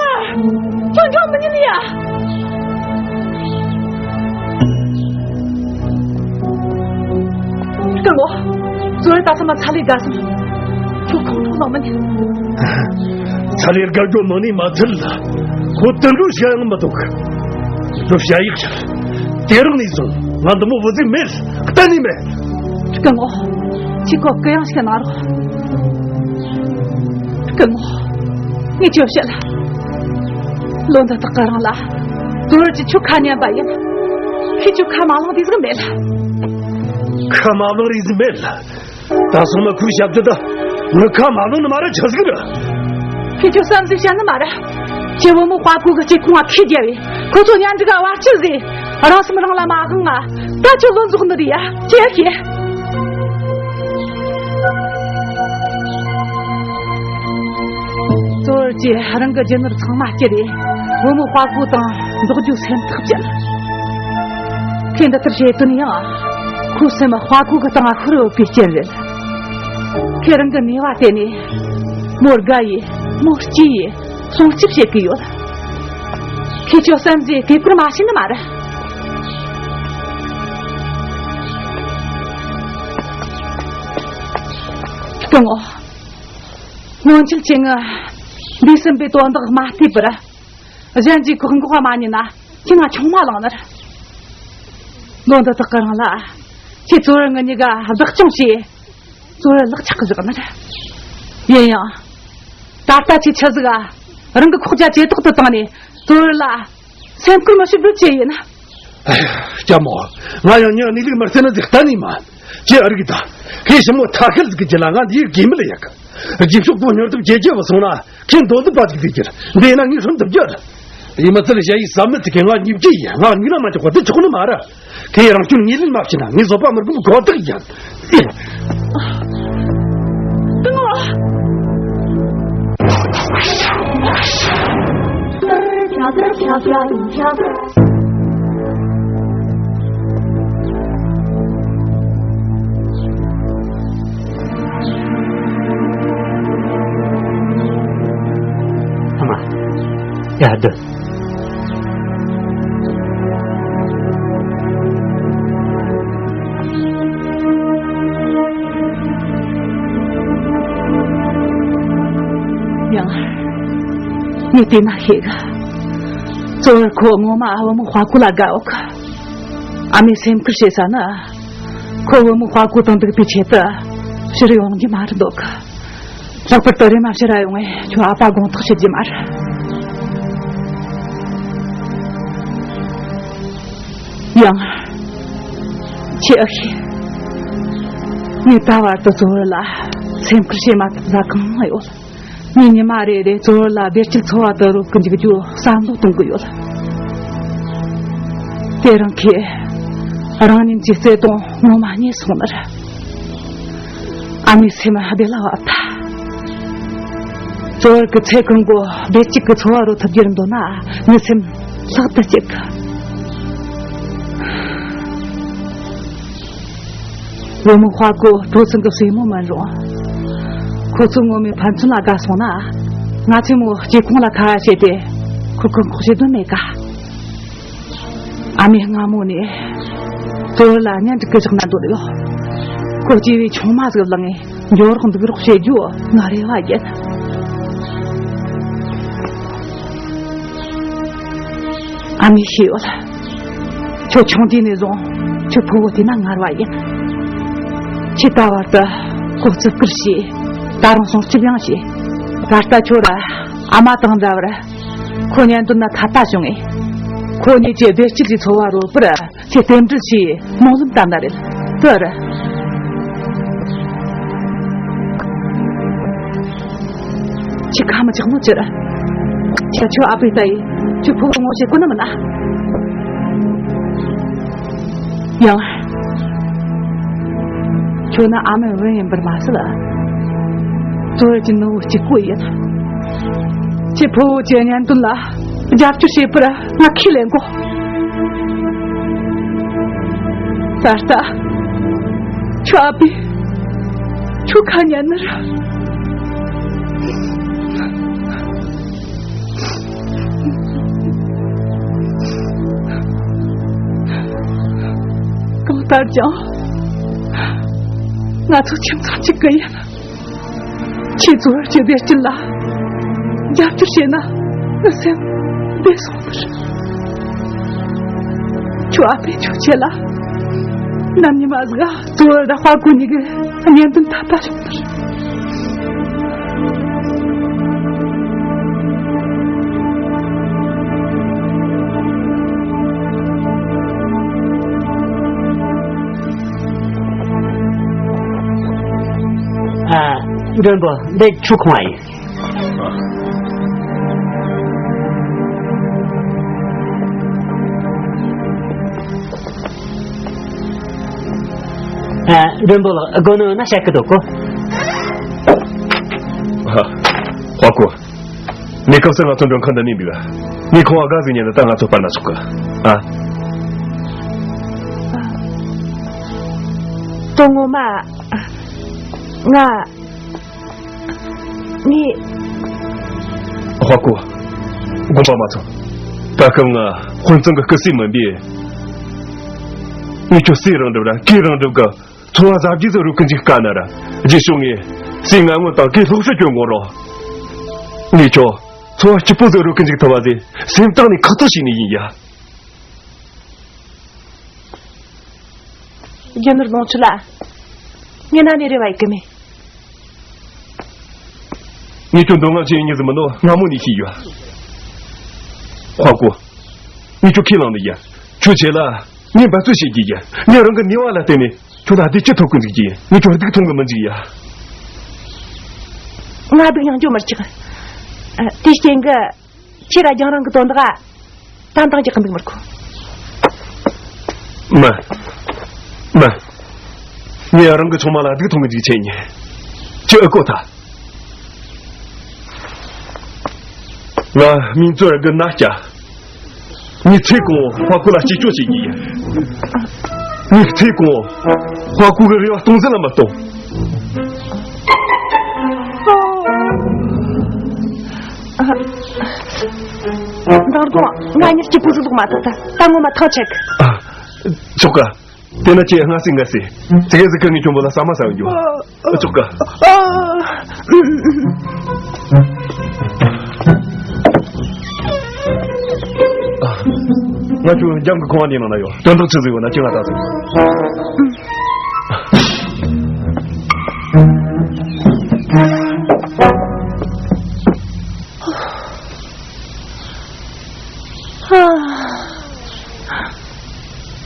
ཁྱོད་ཁྱོད་མི་ཉན་ཡ། སྐུ་ངོ། ཙོ་ཡི་ད་ཚང་མ་ཚ་ལས་དགའ་སོང་། ཁྱོད་ཁོང་ཁྲོ་ལངས་མི་ཉན། ཚ་ལས་དགའ་རྒྱུ་མང་ནས་མ་ཚད་ལ། ཁོ་དུད་འགྲོ་ཞིག་ཡང་མི་འདུག་ཁྱོད་བཤད་ཡིག་ཆར། དེ་རིང་ནས་བཟུང་ང་འདི་མོ་བུ་ཟིག་མེད། གཏན་ནས་མེད། སྐུ་ངོ། ཁྱེད་ཁོ་གུ་ཡངས་ཤིག་གནང་རོགས། སྐུ་ངོ། ངས་ཁྱོད་བཤད་ལ། ལོ་འདི་དག་གི་རིང་ལ། ཙོ་ར་གྱིས་ཁྱོད་ཁ་ཉན་པ་ཡིན། ཁྱེད་ཁྱོད་ཁ་མ་བླངས་དེ་ཟིག་མེད་ལ། ཁ་མ་བླངས་རེ་ཟིག་མེད་ལ། ད་སོང་ན་ཁོའི་ཞབས་ཀྱི་ད་ངི་ཁ་མ་བླངས་ནི་མ་ར་ཆི་ཟིག་རེད། ཁྱེད་ཁྱོད་བསམ་གཟས་བཤད་ནི་མ་ར། ཁྱེད་བུ་མོ་དཔའ་བོ་གི་སྐྱེ་ཁུངས་ང་ཁས་རྒྱབ་བས་ཁོ་ཚོ་གཉེན་སྒྲིག་ག་བར་ཆད་ཟིག་རང་སེམས་རང་ལ་མ་དབང་ང་། ད་ཁྱོད་བློ་འཛུགས་ནི་རེད་ཡ། ཁྱེད་ཁྱེད། ཙོ་ར་གྱིས་རང་གི་རྒྱུ་ནོར་ཚང་མ་བསྐྱུར་རེ། བུ་མོ་དཔའ་བོ་དང་འགྲོགས་རྒྱུ་སེམས་ཐག་བཅད། ཁོས་འདི་ལྟར་བྱེད་དོན་ཡང་ཁོའི་སེམས་དཔའ་བོ་གི་སྟེང་ང་ཤོར་ཡོད་པའི་རྐྱེན་རེད། ཁོས་རང་གི་ནུས་པ་བརྟེན་ནས་མོར་དགའ་ཡི་མོར་སྐྱིད་ཡི་སྲུང་སྐྱོབ་བྱེད་ཀྱི་ཡོད། ཁྱེད་ཁྱོད་བསམ་གཟས་དེ་བར་མ་ཤེས་ནི་མ་རེད། ཨོ། སྔོན་ཆད་ཁྱེད་ངི་འདས་ཟིན་པའི་དོན་དག་མ་བལྟས་པར། གཞན་གྱིས་གོ་འགོག་མ་ཉན་ན་ཁྱེད་ང་ཆུང་མ་ལངས་ནར། ལོ་འདི་དག་གི་རིང་ལ་ཁྱེད་ཚོར་ངི་གཉིས་ཀ་བདག་སྐྱོང་བྱས། ཚོར་ལག་ཆགས་བཞག་ནར། ཡིན་ཡང་། ད་ལྟ་ཁྱེད་ཆི་ཟིག་ག་རང་གི་ཁོག་རྒྱ་ཇེ་དོག་ཏུ་བཏང་ནས་ཚོར་ལ་སེམས་ཁུར་མི་བྱེད་འབུབ་ཆེ་ཡིན། ཨ་ཡ། སྐྱ་མོ། ང་ཡང་ཉིན་གནས་ལུགས་མི་བརྩི་ན་ཟིག་གཏན་ནས་མ། ཁྱེད་ཨ་རིག་ད། ཁྱེད་ཞི་མོ་ཐ་ཤལ་ཟིག་གི་རྒྱུད་ལ་ང་འདིའི་དགོས་མི་ལ་ཡག་གི། རྗེས་ཕྱོགས་པོ་མྱུར་དུ་བརྗེད་རྒྱུ་བ་སོང་ན་ཁྱེད་འདོད་འདོད་པ་ཟིག་ཟིག་གྱུར། འདི་ན་ངས་ཧྲུན་དུ་བརྒྱུར། ཡིན་མ་ཚད་ཞ་ཡི་བསམ་མི་ཚིག་གི་ང་ཉིབ་ཀྱི་ཡིན། ང་ངུས་ན་མ་ཆོག་པ་འདི་ཆོག་ནི་མ་ར། ཁྱེད་རང་སྐྱོན་ངོས་ལེན་མ་བྱས་ན་ངས་བཟོད་པ་མི་སྒོམ་ཁོ་ཐག་ཡིན། ཨ་མ། ཡ་བདུད། ཡང་། ངས་དེ་ན་ཤེས་གི། གཙོ་བོར་ཁོ་ངོ་མ་ཨ་བུ་མོ་དཔའ་རྒོད་ལ་དགའ་འོ་གི། ཨ་མས་སེམས་ཁུར་བྱེད་ས་ན། ཁོ་བུ་མོ་དཔའ་རྒོད་དང་འདུག་པའི་ཆེད་དུ་ཕྱིར་ཡོང་རྒྱུ་མ་རེད་འདུག་ལྷག་པར་དུ་རེམ་མ་ཕྱིར་ར་ཡོང་ངས་ཁྱོད་ཨ་ཕ་དགོངས་དག་བྱེད་རྒྱུ་མ་རེད། ཡང་། ཁྱེད་ཨ་ཤེས། ངས་ད་བར་དུ་གཙོ་བོ་ལ་སེམས་ཁུར་བྱེད་མ་ཐུབ་ས་གང་ཡོད། ངས་ཉི་མ་རེ་རེ་གཙོ་བོ་ལ་བདེ་སྐྱིད་འཚོ་བ་དུ་རོལ་གི་འཇུག་རྒྱུ་བསམ་བློ་གཏོང་གི་ཡོད། དེ་རིང་ཁོས་རང་ཉིད་ཀྱི་བརྩེ་དུང་ངོ་མ་རྙེད་སོང་ནར། ཨ་མའི་སེམས་བདེ་ལ་བབས་ཐལ། གཙོ་བོ་གི་ཚེ་གང་བོ་བདེ་སྐྱིད་ཀྱི་འཚོ་བ་རོལ་ཐུབ་རྒྱུར་འདོད་ན་ངའི་སེམས་ལྷག་ཏུ་སྐྱིད་གི། བུ་མོ་དཔའ་རྒོད་བུ་ཚང་གི་སྲས་མོ་མིན་རུང་། ཁོ་ཚོ་ངོ་མའི་ཕན་ཚུན་ལ་དགའ་སོང་ན། ང་ཚོས་མོ་སྐྱེ་ཁུངས་ལ་ཁ་བྱས་ཏེ་ཁོ་ཁོ་ཁོག་བྱེད་དོན་མེད་ཀ། ཨ་མའི་སྔ་མོ་ནས་གཙོ་བོ་ལ་གཉེན་སྒྲིག་གི་བཞག་ན་འདོད་ཡོད། ཁོ་སྐྱེས་པའི་ཆུང་མ་ཟིག་བླངས་ངས་འགྱོ་རོགས་འདུག་རོགས་བྱེད་རྒྱུ་ང་རེ་བ་ཡིན། ཨ་མས་ཤེས་ཡོད། ཁྱོད་ཆུང་དུས་ནས་བཟུང་ཁྱོད་ཕུ་བོ་དེ་ན་ངར་བ་ཡིན། ཁྱེད་ད་བར་དུ་ཁོ་བརྩི་བཀུར་བྱས། ད་རུང་སྲུང་སྐྱོབ་ཡང་བྱས། ད་ལྟ་ཁྱོད་ར་ཨ་མ་དང་འདྲ་བར་ཁོ་གཉེན་དོན་ན་ཐད་པ་བྱུང་ངས། ཁོ་གཉིས་ཀྱི་བདེ་སྐྱིད་ཀྱི་འཚོ་བ་རོལ་པར་ཁྱེད་རྟེན་འབྲེལ་བྱས་སྨོན་ལམ་བཏབ་ན་རེད། དོར། ཁྱེད་ཁ་མི་ཆག་ནོ་ཅི་ར། ཁྱེད་ཁྱོད་ཨ་ཕའི་ལྟ་ཡི་ཁྱོད་ཕུ་བོ་ངོ་ཤེས་ཀུན་ནམ་ན། ཡང་། ཁྱོད་ན་ཨ་མའི་བུ་ཡིན་པར་མ་ཟད། གཙོ་བོ་གྱི་ནུ་བོ་གཅིག་པུ་ཡིན། ཁྱེད་ཕུ་བོ་ཁྱེད་གཉེན་དོན་ལ་རྒྱབ་སྐྱོར་བྱེད་པར་ང་ཁས་ལེན་གོ། ད་ལྟ་ཁྱོད་ཨ་ཕས་ཁྱོད་ཁ་ཉན་ནི་ར། གང་ལྟར་ཀྱང་ང་ཚོ་ཁྱིམ་ཚང་གཅིག་གི་ཡིན། ཁྱེད་ཚོར་ཁྱེད་བདེ་སྐྱིད་ལ་རྒྱབ་སྐྱོར་བྱས་ན་ངའི་སེམས་བདེ་སོང་ནི་རེད། ཁྱོད་ཨ་ཕས་ཁྱོད་ཆེད་ལ་ནམ་ཉི་མ་ཟིག་གཙོ་བོ་ར་དཔའ་རྒོད་གཉིས་ཀྱི་གཉེན་དོན་འཐད་པ་བྱུང་ནི་རེད། ཨ། མགྲོན་པོ་འདི་ཆུ་ཁོང་བ་ཡིན། ཨ། མགྲོན་པོ་ལགས་དགོས་ནོ་ན་བཤད་གི་འདུག་གོ། ཨ། དཔའ་རྒོད། གནས་སྐབས་སུ་ང་ཚོ་མགྲོན་ཁང་འདི་ནས་འདུག་ངས་ཁོང་བ་དགའ་ཟིག་ཉན་ནས་ད་ང་ཚོ་སྤར་ན་ཆོག་གི། ཨ། དོ་ངོ་མ། ང་། ངས། དཔའ་རྒོད། དགོངས་པ་མ་ཚོམ། ད་སྐབས་ང་དཔོན་ཚང་གི་སྐུ་སྲས་མིན་པས། ངས་ཁྱོད་སྲས་རང་འགྲུབ་ར་སྐས་རང་འགྲུབ་གི། འཚོ་བ་གཟབ་རྒྱས་སུ་རོལ་གི་འཇུག་དཀའ་ན་ར། རྗེས་ཕྱོགས་ངས་ སེམས་ངན་ངོ་དང་གི་སློབ་གསོ་སྐྱོན་དགོས་རོགས། ངས་ཁྱོད་འཚོ་བ་སྐྱིད་པོ་བཟོ་རོགས་ཀྱི་འཇུག་ཐུབ་པ་ཟེར་སེམས་གཏིང་ནས་ཁག་ཐེག་བྱས་ནས་ཡིན་ཡ། རྒྱུ་ནོར་ལོངས་སྤྱོད་ལ་ངས་ན་ནས་རེ་བ་ཡི་གི་མེད། ངས་ཁྱོད་འདོད་རྔམ་ཆེ་ཡིན་ཉིད་ཟིན་མི་འདུག་སྔ་མོ་ནས་ཤེས་ཡོད། ཧྭ་ཀུ། ངས་ཁྱོད་ཁས་བླངས་ནི་ཡིན། ཁྱོད་ཆེད་ལ་ངས་འབད་རྩོལ་བྱེད་ཀྱི་ཡིན། ངས་རང་གི་ནུས་པ་ལ་བརྟེན་ནས་ཁྱོད་ལ་བདེ་སྐྱིད་ཐོབ་གི་འཇུག་གི་ཡིན། ངས་ཁྱོད་སྡུག་མཐོང་གི་མི་འཇུག་ཡ། ང་སྡུག་མྱངས་རྒྱུ་མི་འཇུག་དེའི་རྐྱེན་གྱིས། ཁྱེད་ར་རྒྱང་རིང་གི་དོན་དག་ཏན་ཏན་རྒྱག་གི་འདུག་མི་དགོས། མ། མ། ངས་རང་གི་ཆུང་མ་ལ་སྡུག་མཐོང་གི་འཇུག་ཆེད་ཉིད་ཅི་ཨ་ཀོ་ཐ། ང་མིང་ཙོ་ར་གི་ན་སྐྱ། ངས་ཚེ་གང་ཧྭ་ཀུ་ལ་གཅེས་སྐྱོང་བྱེད་ཀྱི་ཡིན། ངས་ཚེ་གང་ཧྭ་ཀུ་གི་རེ་བ་སྟོང་ཟད་ལ་མ་གཏོང་། མདང་དགོང་ང་གཉིས་སྐྱིད་པོ་ཟིག་ལོག་མ་ཐུབ་ད། ད་ངོ་མ་ཐག་ཆད་གི། ཨ། ཆོག་ག། དེ་ན་ཁྱེད་སྔ་སེ་སྔ་སེ། ཙི་གེ་ཟིག་གི་ངས་ཁྱོད་པོ་ལ་ཟ་མ་ཟ་ཡོང་རྒྱུ། ཨ། ཆོག་ག། ཨ། ང་ཁྱོད་འཇམ་གི་ཁང་བ་ནས་ནང་ན་ཡོད། དོན་དག་ཆི་ཟིག་ཡོད་ན་ཁྱེད་ང་ད་ཟིག།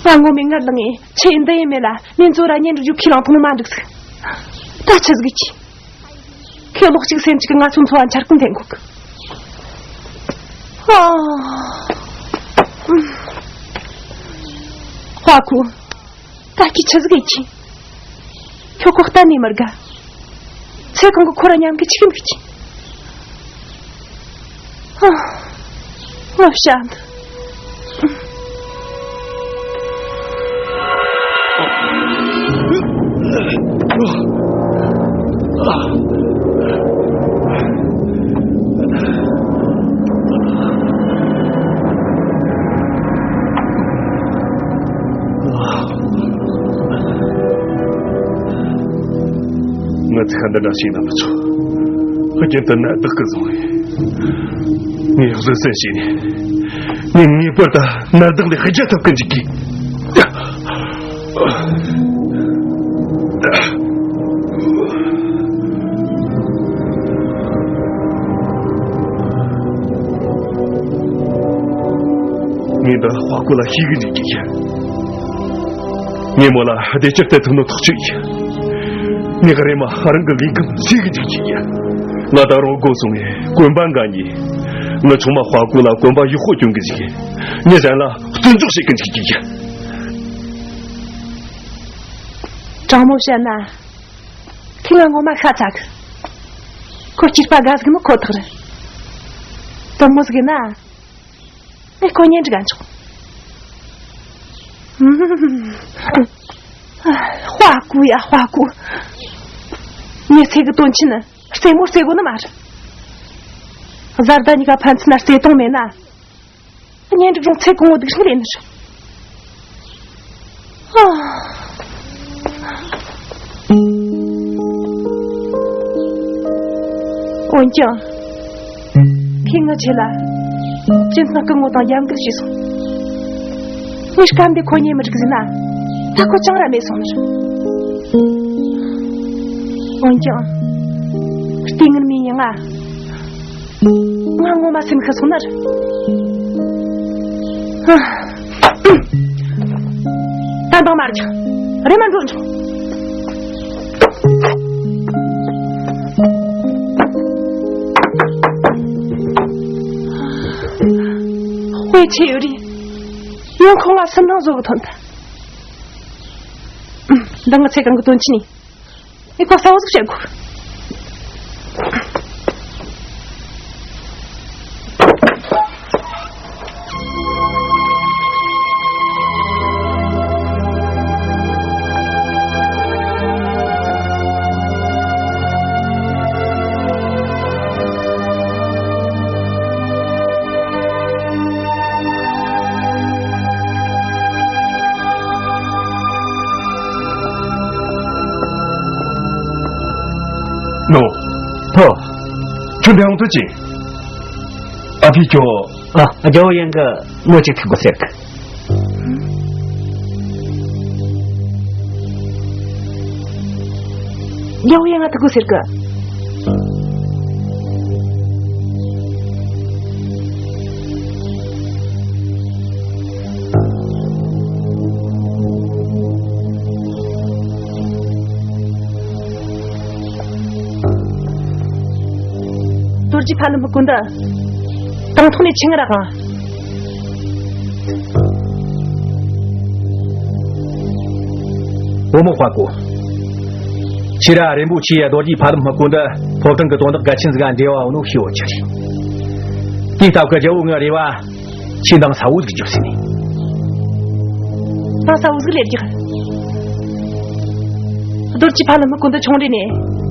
ང་ངོ་མའི་ངར་ལངས་ངེ་ཆེ་འདི་ཡིན་མེད་ལ་མིན་ཚོ་ར་གཉེན་སྒྲིག་རྒྱུ་ཁས་བླངས་ཐོང་མ་འགྲིག་ཟིག། ད་ཆི་ཟིག་གི། ཁེ་ལོག་ཅིག་སེམས་ཅིག་ང་ཚོ་འཚོ་བ་འཆར་ཀུན་འཐེན་གོ་གི། ཧྭ་ཀུ། ད་ཁྱི་ཆི་ཟིག་ཡིན་གྱི། ཁྱོད་ཁོ་གཏན་ནས་མི་དགའ། ཚེ་གང་གི་ཁོ་ར་མཉམ་གི་ཆི་གིན་གི་ཆི། ཧ། ངོ་ཤ་འདི། ང་ཚོས་འདི་འདྲ་བྱས་ན་མི་ཆོག་རྒྱུན་དུ་ནད་བདག་གི་བཟུང་བས། ངས་བཟོད་བསྲན་བྱས་ནས། ངས་ངེས་པར་དུ་ནད་བདག་ལས་རྒྱལ་ཐུབ་ཀི་འཇུག་གི། ངས་འདི་ཧྭ་ཀུ་ལ་ཤེས་གི་འཇུག་གི་ཡིན། ངས་མོ་ལ་བདེ་སྐྱིད་སྟེར་ཐུབ་ནོ་ཐག་ཆོད་ཡིན། ངས་རེམ་མ་རང་གི་ལས་འགན་ཤེས་གི་འཇུག་གི་ཡིན། ང་ད་རུང་སྒོ་སོང་ངས་གོན་པ་འགའ་ཉོས། ངའི་ཆུང་མ་ཧྭ་ཀུ་ལ་གོན་པ་ཡག་པོ་གྱོན་གི་འཇུག་གི་ཡིན། ངས་གཞན་ལ་བརྩི་འཇོག་བྱེད་གི་འཇུག་གི་ཡིན། དྲང་མོ་བཤད་ན། ཁྱེད་ང་ངོ་མ་ཤ་ཚ་གི། ཁོ་སྐྱིད་པ་དགའ་ཟིག་ནི་ཁོ་ཐག་རེད། དུ་མོ་ཟིག་ཡིན་ན། ངས་ཁོ་གཉེན་སྒྲིག་ག་ཆོག་ཧྭ་ཀུ་ཡ་ཧྭ་ཀུ། ངས་ཚེ་གི་དོན་ཆེན་ནི་རྩེད་མོ་རྩེ་དགོས་ནི་མ་རེད། བཟའ་ཟླ་གཉིས་ཀ་ཕན་ཚུན་ན་བརྩེ་དུང་མེད་ན། གཉེན་སྒྲིག་རུང་ཚེ་གང་བོ་སྡུག་སྲན་རེད་ནི་རེད། འོན་ཀྱང་། ཁྱེད་ངའི་ཆེད་ལ་སྤྱིར་བཏང་སྐུ་ངོ་དང་ཡར་འགུལ་བྱས་སོང་། ངས་སྐབས་འདི་ཁོ་གཉིས་མི་འགྲིག་ཟིན་ན་ད་ཁོ་ཅང་ར་མེད་སོང་ནི་རེད། འོན་ཀྱང་། ལྟས་ངན་མིན་ཡང་ང་། ང་ངོ་མ་སེམས་ཤི་སོང་ནི་རེད། ཧ། ད་འདང་མ་རྒྱག་རེམ་མ་འགྲོ་འགྲོ། དཔེ་ཆེ་ཡོད་རེད། ཡང་ཁོང་ལ་སུན་སྣང་བཟོ་གི་ཐོན་ཐལ། འདང་ཚེ་གང་གི་དོན་ཆེ་ནི། ངས་ཁོ་གསལ་བོ་ཟིག་བཤད་དགོས། ལོ། ཧོ། ཁྱོད་འདི་ཡོང་དུས་ཅི། ཨ་ཕས་ཁྱོད། ཨ། རྒྱལ་བོ་ཡང་གི་མོ་གཅིག་ཐུག་དགོས་ཟེར་གི། རྒྱལ་བོ་ཡང་ང་ཐུག་དགོས་ཟེར་གི། རྡོ་རྗེ་ཕ་ལམ་སྐུ་འདི་དང་ཐོག་ནས་ཆི་ང་ར་གང་། བུ་མོ་དཔའ་རྒོད། ཁྱེད་ར་རིན་པོ་ཆེའི་རྡོ་རྗེ་ཕ་ལམ་སྐུ་འདི་ཕོ་བྲང་གི་དོན་དག་གལ་ཆེན་ཟིག་ག་འབྲེལ་བ་ཡོད་ནོ་ཤེས་ཡོད་ཀྱི་རེད། དེའི་སྟབས་ཀྱིས་རྒྱལ་བོ་ངའི་རེ་བ། ཁྱེད་འདང་ས་བོ་ཟིག་རྒྱོབ་ཟིན་ནས། འདང་ས་བོ་ཟིག་ལས་རྒྱག་རྡོ་རྗེ་ཕ་ལམ་སྐུ་འདི་ཆུང་རེ་ནས།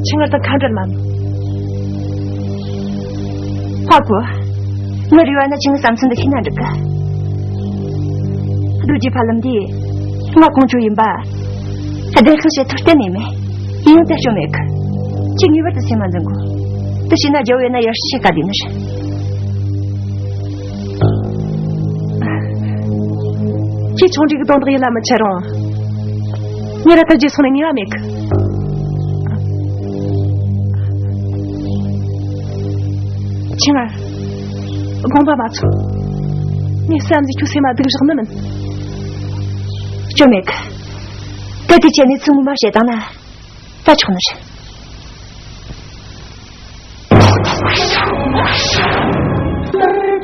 ཆི་ང་དང་ཁ་འབྲལ་མ། ཧ་གོ། ངའི་རེ་བ་ན་ཁྱེད་ངའི་བསམ་ཚུལ་འདི་ཤེས་ན་འགྲིག་གི། རྡོ་རྗེ་ཕ་ལམ་འདི་ང་ཀོང་ཇོ་ཡིན་པ། བདེན་དཔང་བྱེད་ཐུབ་གཏན་ནས་མེད། ཡིན་ཡང་དེ་སྐྱོན་མེད་གི། ཁྱེད་ངེས་པར་དུ་སེམས་མ་འཛིན་དགོས། དེ་བྱས་ན་རྒྱལ་བོ་ཡིན་ན་ཡར་ཞུ་བྱེད་ག་དེ་ནི་རེད། ཁྱེད་ཆུང་འདྲིས་གི་དོན་དག་ཡིད་ལ་མི་ཆད་རུང་། ངས་ར་ད་རྗེས་སོང་ནས་ངེས་པ་མེད་གི། ཆི་ང་། དགོངས་པ་མ་ཚོམ། ངས་བསམ་གཟས་ཁྱོད་སེམས་མ་སྡུག་བཞག་ནི་མིན། སྐྱོན་མེད་གི། གལ་ཏེ་ཁྱེད་གནས་ཚུལ་ངོ་མ་བཤད་བཏང་ན། ད་ཆོག་ནི་རེད།